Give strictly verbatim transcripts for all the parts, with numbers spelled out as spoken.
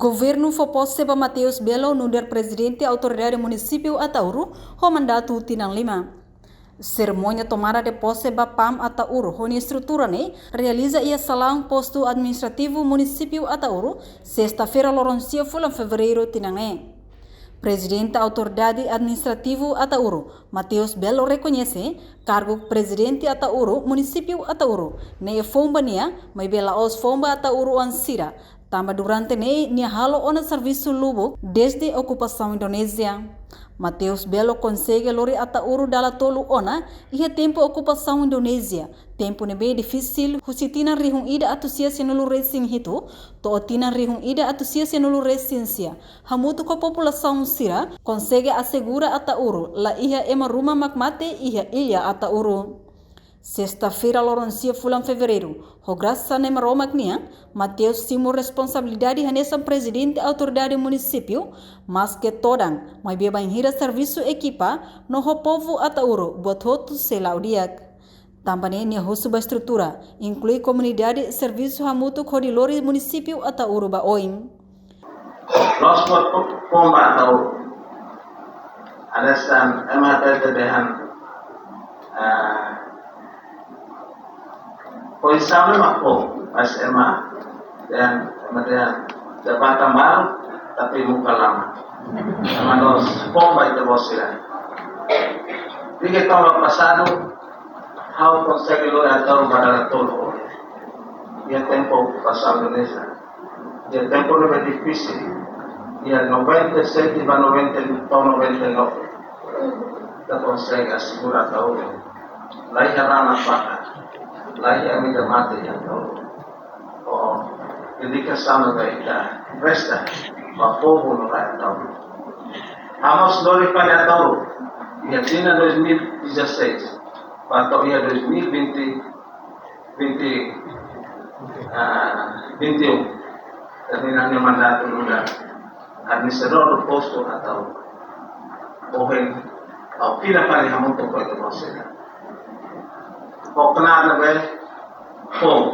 Governu fó pose ba Mateus Belo nu'udar Prezidente Autoridade Munisípiu Ataúro ho mandatu tinan lima. Serimónia tomada de posse ba PAM Ataúro ho nia estrutura ne'e realiza iha salaun Postu Administrativu Munisípiu Ataúro, sesta-feira, loron sia fulan Fevereiru tinan ne'e. Prezidente Autoridade Administrativu Ataúro, Mateus Belo, rekoñese kargu Prezidente Ataúro, Munisípiu Ataúro, ne'e foun ba nia, maibé la'ós foun ba ataúroan sira, tanba durante ne'e nia halo ona servisu lubuk dezde okupasaun Indonézia. Mateus Belo konsege lori Ataúro dala tolu ona iha tempu okupasaun Indonézia, tempu ne'ebé difisil, husi tinan rihun ida atus sia sianulu resin hitu to'o tinan rihun ida atus sia sianulu resin sia, hamutuk ho populasaun sira, konsege asegura Ataúro, la iha ema ruma mak mate iha illa Ataúro. Sesta-feira, loron sia fulan Fevereiru, ho grasa Na'i Maromak nian, Mateus simu responsabilidade hanesan Prezidente Autoridade Munisípiu, maske todan, maibé bainhira servisu ekipa no ho povu Ataúro, buat hotu sei la'o di'ak. Tanba ne'e nia husu ba estrutura, inklui komunidade, servisu hamutuk hodi lori Munisípiu Ataúro ba oin. Loos buat foun ba Ataúro. Hanesan ema hatete dehan, ah, foin-sa'e mak foun, mas ema dehan, ema dehan, jabatan baru, tapi muka lama. Ema loos foun ba ita-boot sira. Tiga tahun pasadu, ha'u konsege lori Ataúro ba dala tolu ona. Iha tempu okupasaun Indonézia. Iha tempu ne'ebé difisil. Iha noventa e sete ba noventa, to'o noventa e nove. Ita konsege asegura Ataúro. La iha rana faka. La iha ema ida mate iha Ataúro. Oh, dedikasaun ne'ebé ita presta ba povu no rakyat Ataúro. Ha'u mós lori fali Ataúro iha tinan dois mil e dezasseis, ba to'o iha dois mil e vinte, vinte, ah, vinte e um. Termina nia mandatu nu'udar administradór postu Ataúro. Ohin, ha'u fila fali hamutuk ho ita-boot sira. Ho knaar ne'ebé foun.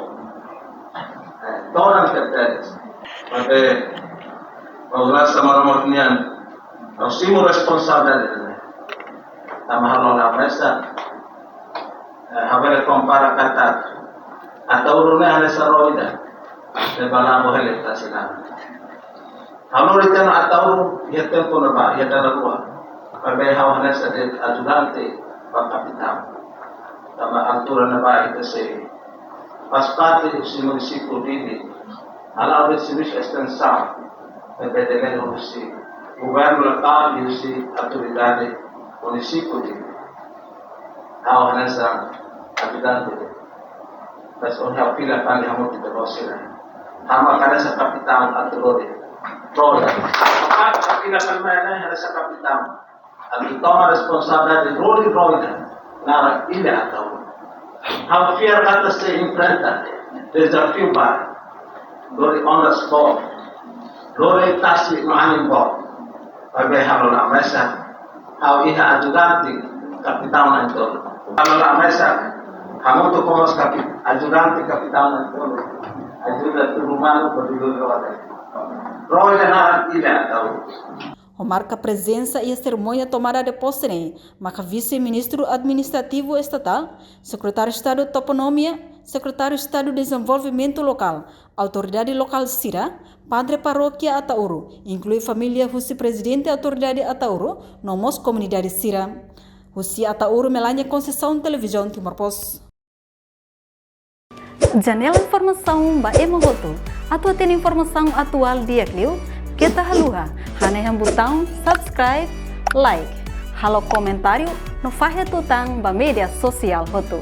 Eh, todan tebes. Maibé, ho grasa Maromak nian, ha'u simu responsabilidade ne'e. Tanba ha'u la mesak, eh, ha'u bele kompara katak Ataúro ne'e hanesan ró ida, ne'ebé la'o hela tasi laran. Ha'u lori tiha ona Ataúro iha tempu ne'ebá, iha dala rua. Maibé ha'u hanesan de'it ajudante ba kapitaun. Tanba altura ne'ebá ita sei faz parte husi munisípiu Dili. Hala'o de'it servisu estensaun ne'ebé delega husi governu lokál, husi autoridade munisípiu Dili. Ha'u hanesan ajudante. Mas ohin ha'u fila fali hamutuk ho ita-boot sira. Ha'u mak hanesan kapitaun atu lori ró ida. Ha'u fila fali mai hanesan kapitaun atu toma responsabilidade lori ró ida naran illa Ataúro. Ha'u fiar katak sei enfrenta dezafiu barak. Lori ondas boot. Lori tasi no anin boot. Maibé ha'u la mesak, ha'u iha ajudante kapitaun na'in-tolu. Ha'u la mesak, hamutuk ho mós kapi-, ajudante kapitaun na'in-tolu. Ajuda tudu manu ba lori ró ida. Ró ida naran illa Ataúro. Ho marka prezensa iha serimónia tomada de posse ne'e, maka Vise-Ministru Administrativu Estatál, Sekretáriu Estadu Toponímia, Sekretáriu Estadu Dezenvolvimentu Lokál, autoridade lokál sira, padre parókia Ataúro, inklui família husi Prezidente Autoridade Ataúro, no mós komunidade sira. Husi Ataúro, Melania Conceição, Televizaun Timor Post. Janela informasaun ba ema hotu. Atu hatene informasaun atuál di'ak liu, keta haluha hanehan butaun subscribe, like, halo komentáriu no fahe tutan ba média sosiál hotu.